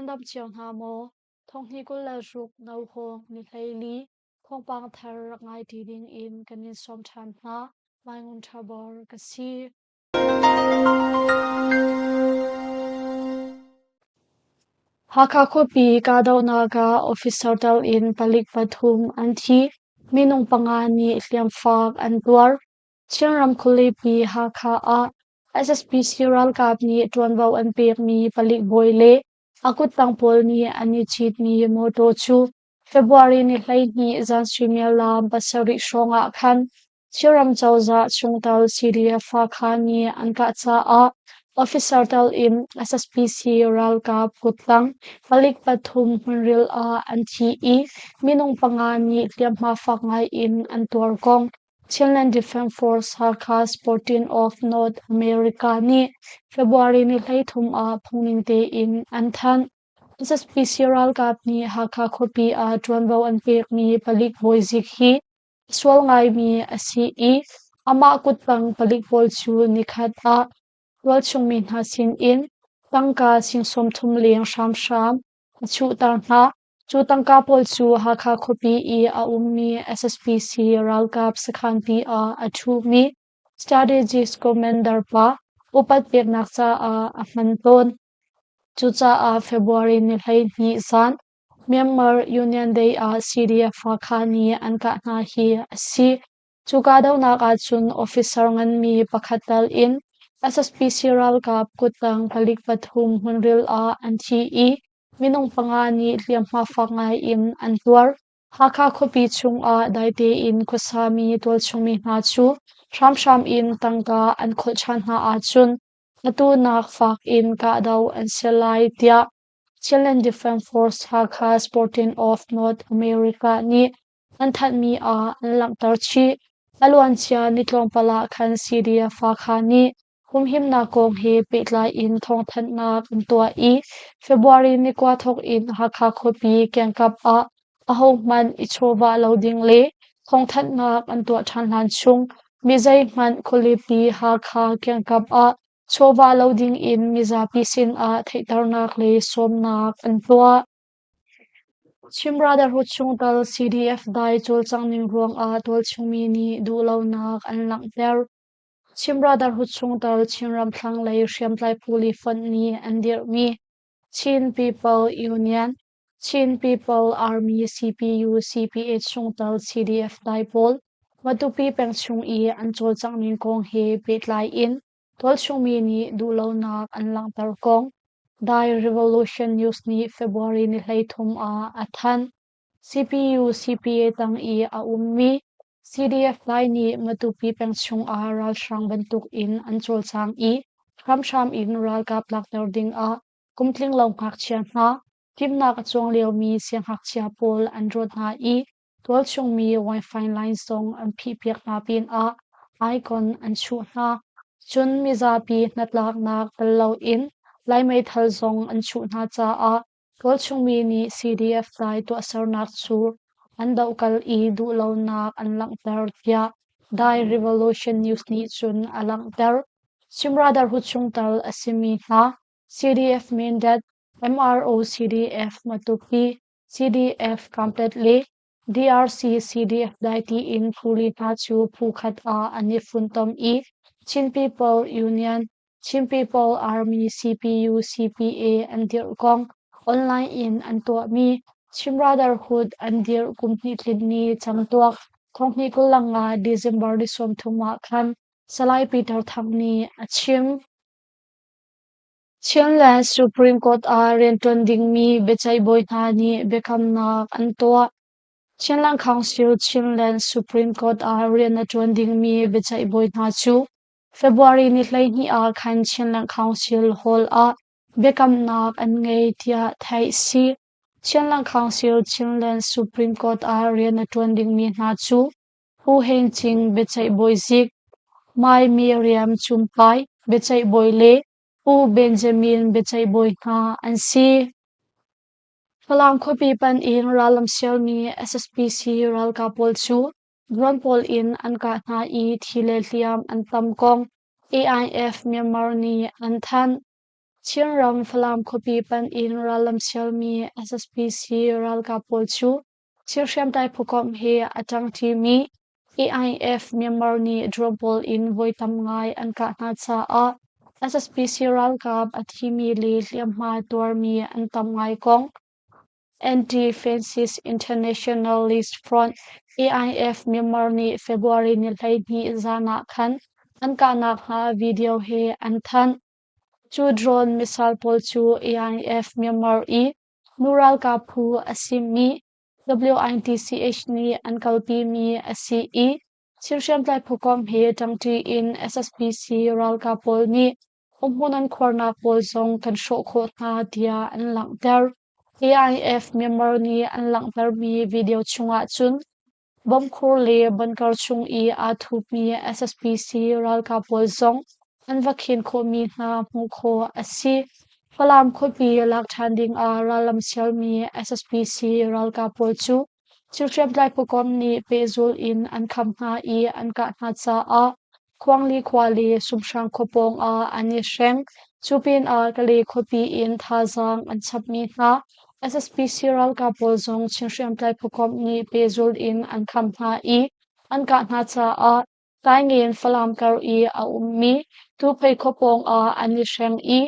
Nan dam cio hna maw? Thonghni 26 Nauhawng ni 14 thawngpang thar rak ngai ṭi ding in kan in sawm ṭhan hna. Mai Ngun Ṭha Bor ka si. Hakha khuapi kahdohnak ah officer tal in palik pathum an thi. Minung panga nih hliamfak an tuar. Chinram khualipi Hakha ah SSPC ralkap nih ṭuanvo an pekmi palik bawi le a kuttang pawl nih an i citmi mawṭaw cu February ni 12 zan suimilam 7 hrawng ah khan Chinram cozah chungtel CDF Hakha nih an kah caah officer tal in SSPC ralkap kuttang palik pathum hmunril ah an thi i minung panga nih hliamhma fak ngai in an tuar kong Chinland Defence Force Hakha Sporting of North America nih February ni 13 ah phungning tein an thanh. SSPC ralkap nih Hakha khuapi ah ṭuanvo an pekmi palik bawizik hi a sual ngaimi a si i amah kuttang palik pawl cu nikhat ah tualchungmi hna sinin tangka sing 30 leng hramhram a chuhter hna. Cu tangka pawl cu Hakha khuapi i a ummi SSPC ralkap sakhanpi ah a ṭhumi Strategic Commander pa upat peknak caah a hman tawn. Cucaah February ni 12 zan Myanmar Union Day ah CDF Hakha nih an kah hna hi a si. Cu kahdohnak ahcun officer nganmi pakhat tal in SSPC ralkap kuttang palik pathum hmunril ah an thi i minung panga nih hliamhma fak ngai in an tuar. Hakha khuapi chungah dai tein khuasami tualchungmi hna cu hramhram in tangka an kholh ṭhan hna ahcun atu nak fak in kahdoh an si lai tiah Chinland Defence Force Hakha Sporting of North America nih an thanhmi ah an langhter chih. A luancia ni tlawmpal ah khan CDF Hakha nih humhimnak kong he pehtlai in thawngthanhnak an tuah i February ni kua thawk in Hakha khuapi kiangkap ah ahohmanh i chawhvah lo ding le thawngthanhnak an tuah ṭhan hlan chung mi zeihmanh khualipi Hakha kiangkap ah chawhvah lo ding in mizapi sinah theihternak le sawmnak an tuah. Chin Brotherhood chungtel CDF dai cawlcangh ning ruangah tualchungmi nih duhlonak an langhter. Chin Brotherhood chungtel Chinram thlanglei hriamtlai phu fonh nih an dirhmi Chin People Union, Chin People Army CPU CPH chungtel CDF dai pawl Matupi peng chung i an cawlcangh ning kong he pehtlai in tualchungmi nih duhlonak an langhter kong Dai Revolution News nih February ni 13 ah a thanh. CPU CPA tang i a ummi CDF Lai nih Matupi peng chungah ralhrang bantuk in an cawlcang i hramhram in ralkap lakter dingah kum tlinglo ngakchia hna, fimnak a cuang liomi siangngakchia pawl an rawt hna i tualchungmi Wi-Fi line zong an phihpiak hna pinah icon an chuh hna. Cun mizapi hnatlaknak tel loin Lai meithal zong an chuh hna caah Tualchungmi nih CDF dai tuahsernak cu an dohkal i duhlonak an langhter tiah Dai Revolution News nih cun a langhter. Chin Brotherhood chungtel a simi hna CDF Mindat, MRO CDF Matupi, CDF Kamplet le DRC CDF dai tiin phuli hna cu phu khat ah an i funtom i Chin People Union Chin People Army CPU CPA an dirh kong online in an tuahmi Chin Brotherhood an dirh kum hnih tlin ni camtuak thonghnih 25 December ni 30 ah khan Salai Peter Thang nih a chim. Chinland Supreme Court ah rianṭuan dingmi biaceih bawi hna nih biakamnak an tuah. Chinland Council Chinland Supreme Court ah rian a ṭuan dingmi biaceih bawi hna cu February ni 12 ah khan Chinland Council Hall ah biakamnak an ngei tiah theih si. Chinland Council Chinland Supreme Court ah rian a ṭuan dingmi hna cu Hu Heng Ching biaceih bawi zik, Mai Miriam Chumpai biaceih bawi le Pu Benjamin biaceih bawi hna an si. Falam khuapi panh in rallam sialmi SSPC ralkap pawl cu Drone pawl in an kah hna i thi le hliam an tam kong AIF Myanmar nih an thanh. Chinram Falam khuapi panh in rallam sialmi SSPC ralkap pawl cu thil hriamtlai phukomh he a ṭangṭimi AIF Myanmar nih drone pawl in voi tam ngai an kah hna caah SSPC ralkap a thimi le hliamhma tuarmi an tam ngai kong Anti-Fascist Internationalist Front AIF Myanmar nih February ni 12 zan ah khan an kahnak hna video he an thanh. Cu drone missile pawl cu AIF Myanmar i nu ralkap phu a simi WITCH nih an kalpimi a si i Chin hriamtlai phukomh he ṭangṭi in SSPC ralkap pawl nih umhmun an khuarnak pawl zong kan hrawh khawh hna tiah an langhter. AIF Myanmar nih an langhtermi video chungah cun Bomkhur le bunker chung i aa thupmi SSPC ralkap pawl zong an va khen khawhmi hna hmuh khawh a si. Falam khuapi lak ṭhan dingah rallam sialmi SSPC ralkap pawl cu thil hriamtlai phukomh nih pehzul in an kham hna i an kah hna caah Khuangli khua le Sumhrang khua pawng ah an i hreng. Cu pinah Kalay khuapi in thazaang an chapmi hna SSPC ralkap pawl zong Chin hriamtlai phukomh nih pehzul in an kham hna i an kah hna caah Taingen Falam kar i a ummi Tuphei khua pawng ah an i hreng i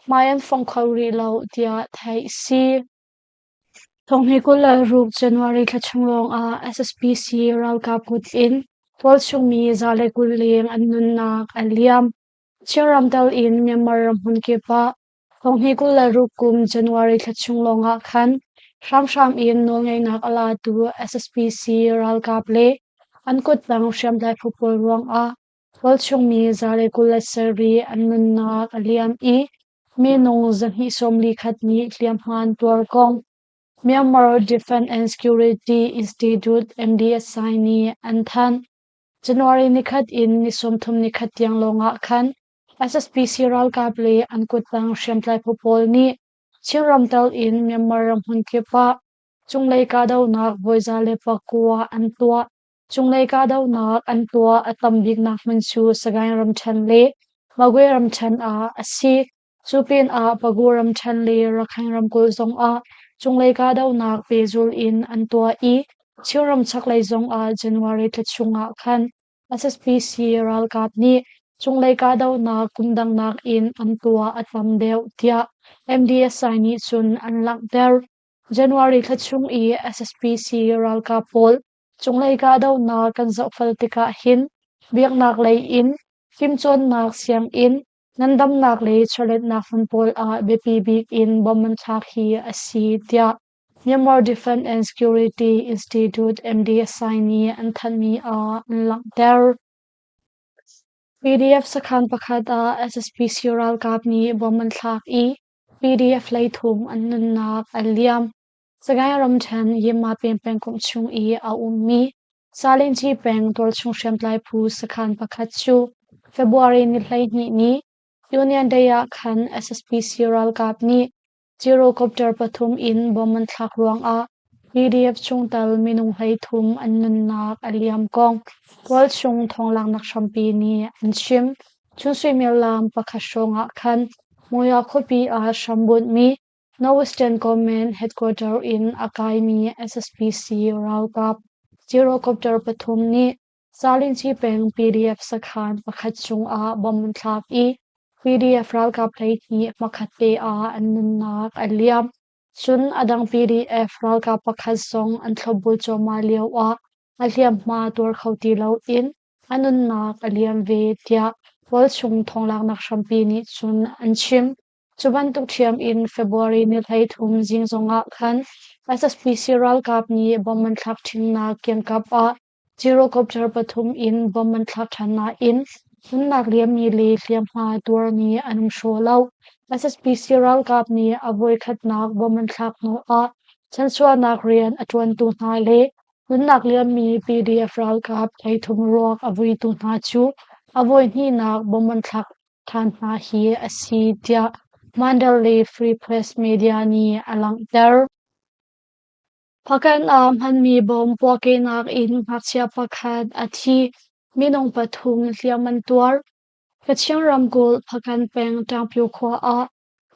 hmai an fong kho rih lo tiah theih a si. Thonghni 26 January thla chung lawngah SSPC ralkap kut in tualchung mi 120 leng an nunnak a liam. Chinram tal in Myanmar ram hmunkip ah thonghni 26 kum January thla chung lawngah khan hramhram in nawlngeihnak a latu SSPC ralkap le an kuttang hriamtlai phu pawl ruangah tualchung mi 127 an nunnak a liam i Minung 241 nih hliamhma an tuar kong Myanmar Defense and Security Institute MDSI nih an thanh. January nikhat in ni 31 tiang lawngah khan SSPC ralkap le an kuttang hriamtlai phu pawl nih Chinram tel in Myanmar ram hmunkip ah cunglei kahdohnak voi 109 an tuah. Cunglei kahdohnak an tuah a tam biknak hmun cu Sagaing ramṭhen le Magwe ramṭhen ah a si. Cu pinah Pagu ramṭhen le Rakhine ramkulh zongah cunglei kahdohnak pehzulh in an tuah i Chinram chaklei zongah January thla chungah khan SSPC ralkap nih cunglei kahdohnak kum dang nakin an tuah a tam deuh tiah MDSI nih cun an langhter. January thla chung i SSPC ralkap pawl Cunglei kahdohnak kan zohfel tikah hin biaknak lei in fimcawnnak sianginn, ngandamnak le chawletnak hmun pawl ah biapi bik in bom an thlak hi a si tiah Myanmar Defense and Security Institute MDSI nih an thanhmi ah an langhter. PDF sakhan pakhat ah SSPC ralkap nih bom an thlak i PDF 33 an nunnak a liam. Sagaing ramṭhen Yinmapin pengkomh chung i a ummi Salingci peng tualchung hriamtlai phu sakhan pakhat cu February ni 12 ni Union Day ah khan SSPC ralkap nih Gyrocopter pathum in bomb an thlak ruangah PDF chungtel minung 33 an nunnak a liam kong tualchung thawnglaknak hrampi nih an chim. Chun suimilam pakhat hrawng ah khan Monywa khuapi ah hrambunhmi Northwestern Command Headquarter in a kaimi SSPC ralkap Gyrocopter pathum nih Salingci peng PDF sakhan pakhat cungah bomb an thlak i PDF ralkap 12 hmakhat te ah an nunnak a liam. Cun a dang PDF ralkap pakhat zong an thlopbul cuahmah lioah a hliamhma tuar kho ti loin a nunnak a liam ve tiah tualchung thawnglaknak hrampi nih cun an chim. Cu bantuk ṭhiam in February ni 33 zing zongah khan SSPC ralkap nih bomb an thlak ṭhinnak kiangkap ah Gyrocopter pathum in bomb an thlak ṭhan nain nunnak liammi le hliamhma tuarmi an um hraw lo. SSPC ralkap nih a voikhatnak bomb an thlak hnuah chanchuahnak rian a ṭuantu hna le nunnak liammi PDF ralkap 33 ruak a vuitu hna cu a voihnihnak bomb an thlak ṭhan hna hi a si tiah Mandalay Free Press Media nih a langhter. Hpakant ah hmanmi bom puahkehnak in ngakchia pakhat a thi, minung pathum hliam an tuar. Kachin ramkulh Hpakant peng Ṭangpyu khua ah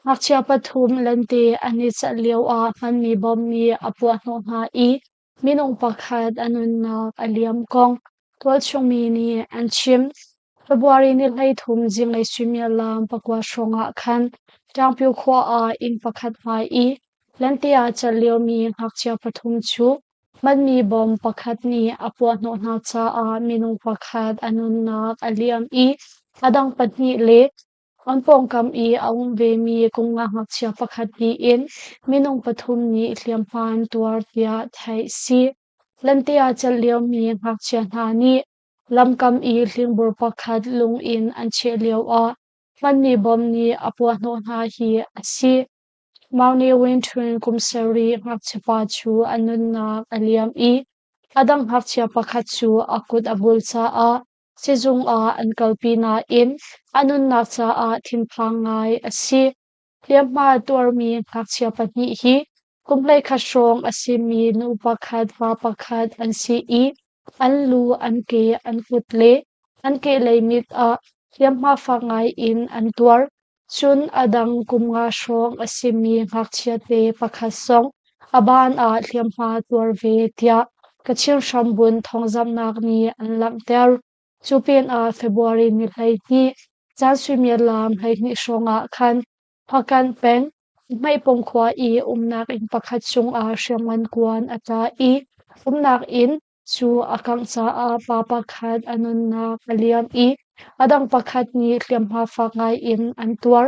ngakchia pathum lente an i celh lioah hmanmi bomb nih a puahhnawh hna i minung pakhat a nunnak a liam kong tualchung mi nih an chim. February ni 13 zinglei suimilam 9 hrawng ah khan Ṭangpyu khua ah inn pakhat hmai i lente aa celh liomi ngakchia pathum cu hmanmi bomb pakhat nih a puahhnawh hna caah minung pakhat a nunnak a liam i a dang pahnih le an pawngkam i a um vemi kum nga ngakchia pakhat tiin minung pathum nih hliamhma an tuar tiah theih a si. Lente aa celh liomi ngakchia hna nih lamkam i hlingbur pakhat lung in an cheh lioah hmanmi bomb nih a puahhnawh hna hi a si. Maung Win Htun kum sarih ngakchiapa cu a nunnak a liam i a dang ngakchia pakhat cu a kut a bul caah sizung ah an kalpi nain a nunnak caah thinphang ngai a si. Hliamhma tuarmi ngakchia pahnih hi kum 11 hrawng a simi nu pakhat pa pakhat an si i an lu, an ke, an kut le an kehlei mit ah hliamhma fak ngai in an tuar. Cun a dang kum nga hrawng a simi ngakchiate pakhat zong a baan ah hliamhma tuar ve tiah Kachin hrambunh thawngzamhnak nih an langhter. Cu pinah February ni 12 caan suimilam 12 hrawng ah khan Hpakant peng, Hmeipung khua i umnak inn pakhat cungah hriamngan kuan a tla i umnak inn cu a kangh caah pa pakhat a nunnak a liam i a dang pakhat nih hliamhma fak ngai in an tuar.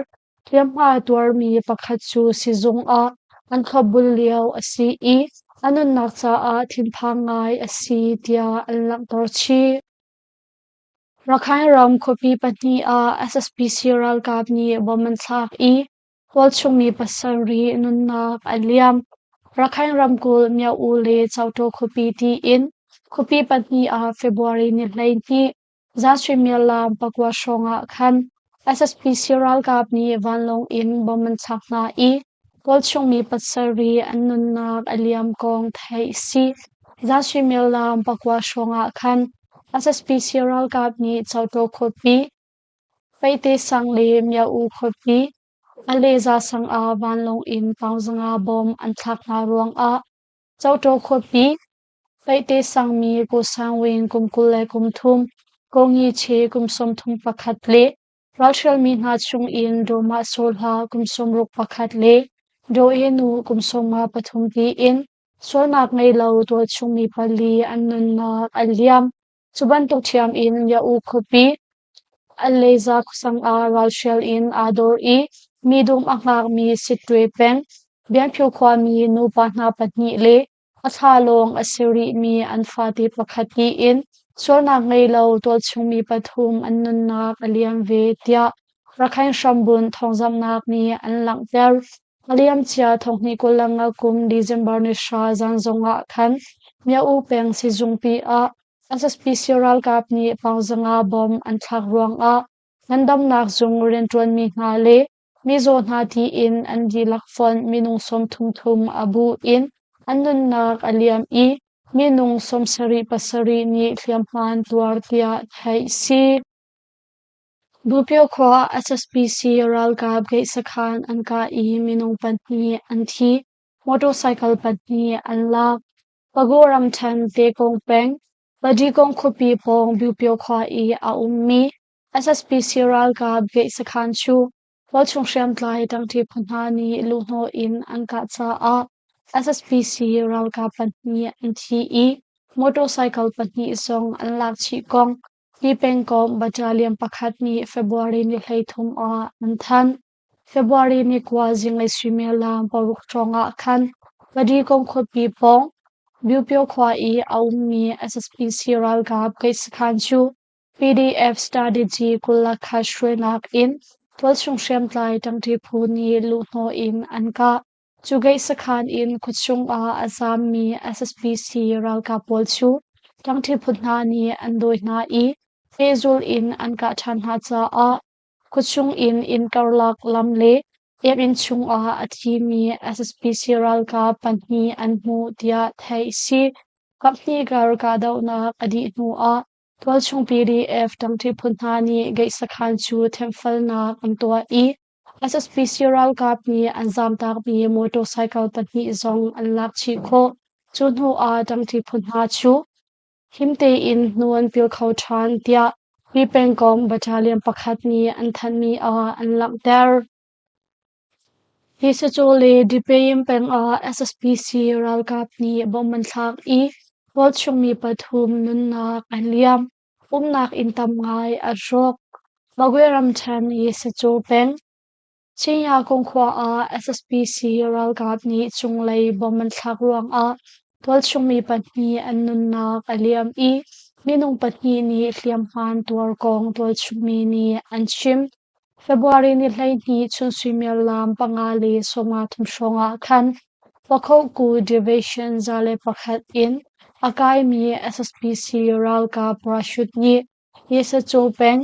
Hliamhma a tuarmi pakhat cu sizung ah an thlopbul lio a si i a nunnak caah thinphang ngai a si tiah an langhter chih. Rakhine ram khuapi pahnih ah SSPC ralkap nih bomb an thlak i tualchungmi pasarih nunnak a liam. Rakhine ramkulh Myo-U le Cauṭaw khuapi tiin khuapi pahnih ah February ni 12 zan suimilam 9 hrawng ah khan SSPC ralkap nih vanlawng in bomb an thlak hna i tualchungmi pasarih an nunnak a liam kong theih a si. Zan suimilam 9 hrawng ah khan SSPC ralkap nih Cauṭaw khuapi, Paihte sang le Myo-U khuapi a lehza sang ah vanlawng in paung bomb an thlak hna ruangah Cauṭaw khuapi, Paihte sangmi Ko Sang Win kum 23, Ko Ngi Che kum 31 le ralhrialmi hna chungin Daw Mah Saw Hla kum 61 le Daw E Nu kum 53 tiin sualnak ngei lo tualchungmi pali an nunnak a liam. Cu bantuk ṭhiam in Myo-U khuapi Alleza khuasang ah ralhrial in aa dor i mi dum a hngakmi Sittwe peng Bianphu khuami nupa hna pahnih le a thla lawng a si rihmi an fate pakhat tiin sualnak ngei lo tualchungmi pathum an nunnak a liam ve tiah Rakhine hrambunh thawngzamhnak nih an langhter. A liamcia 2025 kum December ni 10 zan zongah khan Myo-U peng sizungpi ah SSPC ralkap nih paung bomb an thlak ruangah ngandamnak zung rianṭuanmi hna le mizaw hna tiin an dihlak fonh minung 33 a bu in an nunnak a liam i minung 77 nih hliamhma an tuar tiah theih a si. Bupio khua SSPC ralkap gate sakhan an kah i minung pahnih an thi, motorcycle pahnih an lak. Pago ramṭhen Tekong peng, Padikong khuapi pawng Bupio khua i a ummi SSPC ralkap gate sakhan cu tualchung hriamtlai ṭangṭi phu hna nih luhhnawh in an kah caah SSPC ralkap pahnih an thi i motorcycle pahnih zong an lak chih kong hi pengkomh battalion pakhat nih February ni 13 ah an thanh. February ni 9 zinglei suimilam 6 hrawng ah khan Padikong khuapi pawng Bupio khua i a ummi SSPC ralkap gate sakhan cu PDF strategy 21 hruainak in tualchung hriamtlai ṭangṭi phu nih luhhnawh in an kah. Cu gate sakhan in khuachung ah a zaammi SSPC ralkap pawl cu ṭangṭi phu hna nih an dawi hna i pehzulh in an kah ṭhan hna caah khuachung in inn karlak lam le biakinn chungah a thimi SSPC ralkap pahnih an hmuh tiah theih a si. Kaphnih kar kahdohnak a dih hnuah Tualchung PDF ṭangṭi phu hna nih Geih sakhan cu thianhfalnak an tuah i SSPC ralkap nih an zamtakmi motorcycle pahnih zong an lak chih khawh. Cu hnu ah ṭangṭi phu hna cu him tein hnu an pil kho ṭhan tiah hi pengkomh battalion pakhat nih an thanhmi ah an langhter. Hi sacaw le Dipeyin peng ah SSPC ralkap nih bomb an thlak i tualchung mi pathum nunnak an liam. Umnak inn tam ngai a rawk. Magwe ramṭhen i Sacaw peng Chingyakung khua ah SSPC ralkap nih cunglei bomb an thlak ruangah tualchung mi pahnih an nunnak a liam i minung pahnih nih hliamhma an tuar kong tualchung mi nih an chim. February ni 12 chun suimilam 5:53 hrawng ah khan Pakhoku Division 101 in a kaimi SSPC ralkap parachute nih Yesacaw peng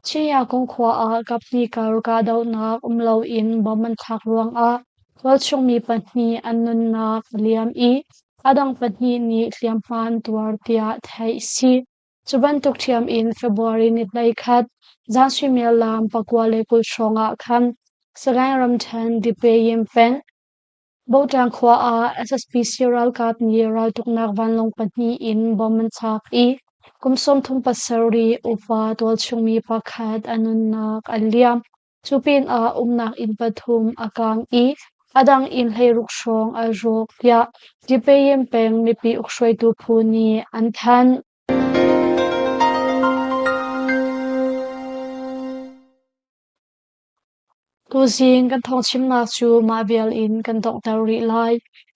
Chingyakung khua ah kaphnih kar kahdohnak um loin bomb an thlak ruangah tualchung mi pahnih an nunnak a liam i a dang pahnih nih hliamhma an tuar tiah theih a si. Cu bantuk ṭhiam in February ni 11 zan suimilam 9:20 hrawng ah khan Sagaing ramṭhen Dipeyin peng Botang khua ah SSPC ralkap nih raltuknak vanlawng pahnih in bomb an thlak i kum 37 upa tualchung mi pakhat a nunnak a liam. Cu pinah umnak inn pathum a kaang i a dang inn 16 hrawng a rawk tiah Dipeyin peng mipi ukhruaitu phu nih an thanh. Tuzing kan thawngchimnak cu mah vial in kan donghter rih lai.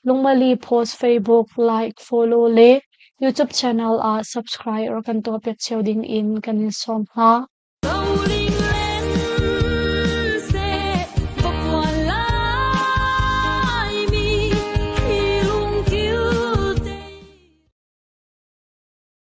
Lungmali post Facebook like, follow le YouTube channel ah subscribe rak kan tuahpiak cio ding in kan in sawm hna.